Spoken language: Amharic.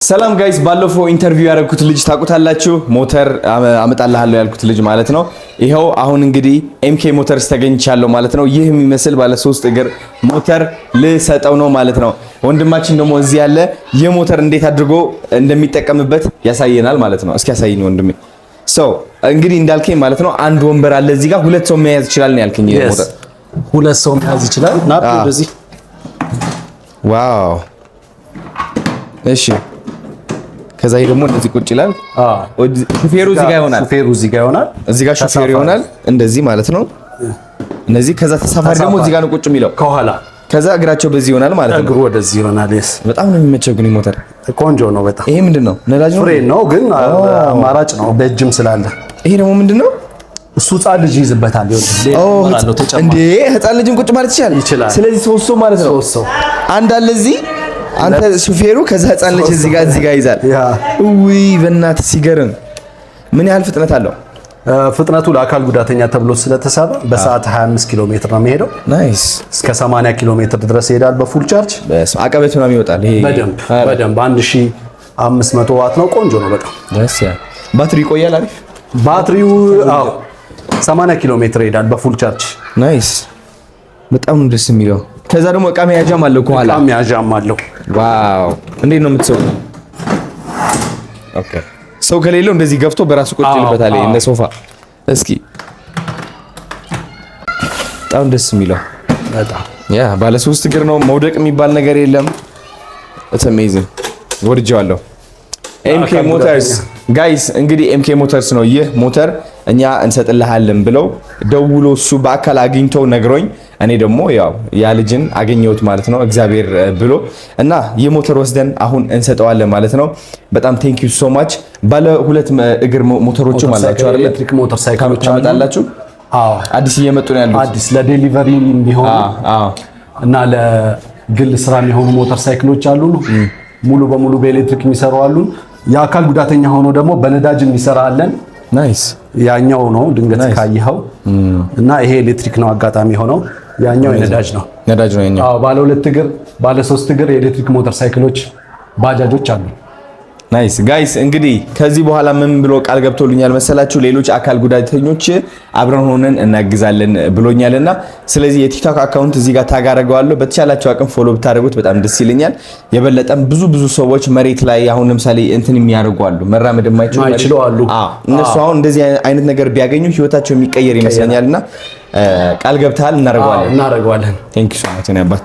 ሰላም guys፣ ባለፈው interview ያደረኩት ልጅ ታውቁታላችሁ። ሞተር አመጣልሃለሁ ያልኩት ልጅ ማለት ነው። ይኸው አሁን እንግዲህ MK Motors ተገኝቻለሁ ማለት ነው። ይህ የሚመስል ባለ ሶስት እግር ሞተር ልሰጠው ነው ማለት ነው። ወንድማችን ደግሞ እዚህ ያለ ይህ ሞተር እንዴት አድርጎ እንደሚጠቀምበት ያሳየናል ማለት ነው። እስኪ ያሳይኝ ወንድሜ። So እንግዲህ እንዳልከኝ ማለት ነው አንድ ወንበር አለ እዚህ ጋር፣ ሁለት ሰው መያዝ ይችላል ነው ያልከኝ። ይሄ ሞተር ሁለት ሰው መያዝ ይችላል። ና ወደዚህ። Wow፣ እሺ። ከዛ ይሄ ደግሞ እንደዚህ ቁጭ ይላል። ሹፌሩ እዚህ ጋር ይሆናል። ሹፌሩ እዚህ ጋር ይሆናል። እዚህ ጋር ሹፌሩ ይሆናል እንደዚህ ማለት ነው። እነዚህ ከዛ ተሳፋሪ ደግሞ እዚህ ጋር ነው ቁጭ የሚለው። ከኋላ። ከዛ እግራቸው በዚህ ይሆናል ማለት ነው። እግሩ ወደዚህ ይሆናል። Yes. በጣም ነው የሚመቸው ግን ሞተር። ቆንጆ ነው በጣም። ይሄ ምንድን ነው? ነዳጅ ነው? ፍሬን ነው ግን አማራጭ ነው በእጅም ስላለ። ይሄ ደግሞ ምንድን ነው? እሱ ህፃን ልጅ ይይዝበታል። እንዴ፣ ህፃን ልጅም ቁጭ ማለት ይችላል? ይችላል። ስለዚህ ሶስት ሰው ማለት ነው። ሶስት ሰው። አንድ አለ እዚህ፣ አንተ ሹፌሩ፣ ከዛ ህፃን ልጅ እዚህ ጋር ይዛል። ውይ በእናትህ ሲገርም! ምን ያህል ፍጥነት አለው? ፍጥነቱ ለአካል ጉዳተኛ ተብሎ ስለተሰራ በሰዓት 25 ኪሎ ሜትር ነው የሚሄደው። Nice። እስከ 80 ኪሎ ሜትር ድረስ ይሄዳል በ full charge። አቀበት ምናምን ይወጣል። ይሄ በደንብ በደንብ፣ 1500 ዋት ነው። ቆንጆ ነው በጣም። ደስ ያለ ባትሪ ይቆያል። አሪፍ። ባትሪው አዎ 80 ኪሎ ሜትር ይሄዳል በ full charge። Nice። በጣም ነው ደስ የሚለው። ከዛ ደግሞ እቃ መያዣም አለው ከኋላ። እቃ መያዣም አለው። Wow፣ እንዴት ነው የምትሰው? Okay፣ ሰው ከሌለው እንደዚህ ገፍቶ በራሱ ቁጭ ይልበታል እንደ ሶፋ። እስኪ በጣም ደስ የሚለው። በጣም። Yeah፣ ባለ ሶስት እግር ነው። መውደቅ የሚባል ነገር የለም። It's amazing፣ ወድጄዋለሁ። MK Motors guys፣ እንግዲህ MK Motors ነው ይህ ሞተር እኛ እንሰጥልሃለን ብለው ደውሎ እሱ በአካል አግኝቶ ነግሮኝ እኔ ደግሞ ያው ያ ልጅን አገኘሁት ማለት ነው እግዚአብሔር ብሎ፣ እና ይህ ሞተር ወስደን አሁን እንሰጠዋለን ማለት ነው። በጣም thank you so much። ባለ ሁለት እግር ሞተሮችም አላችሁ አይደል? ኤሌክትሪክ ሞተር ሳይክሎች። ታመጣላችሁ? አዎ። አዲስ እየመጡ ነው ያሉት። አዲስ ለ delivery የሚሆኑ እና ለግል ስራ የሚሆኑ ሞተር ሳይክሎች አሉን። ሙሉ በሙሉ በኤሌክትሪክ የሚሰሩ አሉን። የአካል ጉዳተኛ ሆኖ ደግሞ በነዳጅ የሚሰራ አለን። Nice። ያኛው ነው ድንገት ካየኸው፣ እና ይሄ ኤሌክትሪክ ነው አጋጣሚ ሆነው፣ ያኛው የነዳጅ ነው። ነዳጅ ነው ያኛው። አዎ፣ ባለ ሁለት እግር፣ ባለ ሶስት እግር የኤሌክትሪክ ሞተር ሳይክሎች፣ ባጃጆች አሉ። Nice guys፣ እንግዲህ ከዚህ በኋላ ምን ብሎ ቃል ገብቶልኛል መሰላችሁ? ሌሎች አካል ጉዳተኞች አብረን ሆነን እናግዛለን ብሎኛልና ስለዚህ የ TikTok account እዚህ ጋር tag አደርገዋለሁ። በተቻላችሁ አቅም follow ብታደርጉት በጣም ደስ ይለኛል። የበለጠም ብዙ ብዙ ሰዎች መሬት ላይ አሁን ለምሳሌ እንትን የሚያደርጉ አሉ፣ መራመድ የማይችሉ የማይችሉ አሉ። አዎ፣ እነሱ አሁን እንደዚህ አይነት ነገር ቢያገኙ ህይወታቸው የሚቀየር ይመስለኛልና ቃል ገብተሃል፣ እናደርገዋለን። እናደርገዋለን። Thank you so much አባት።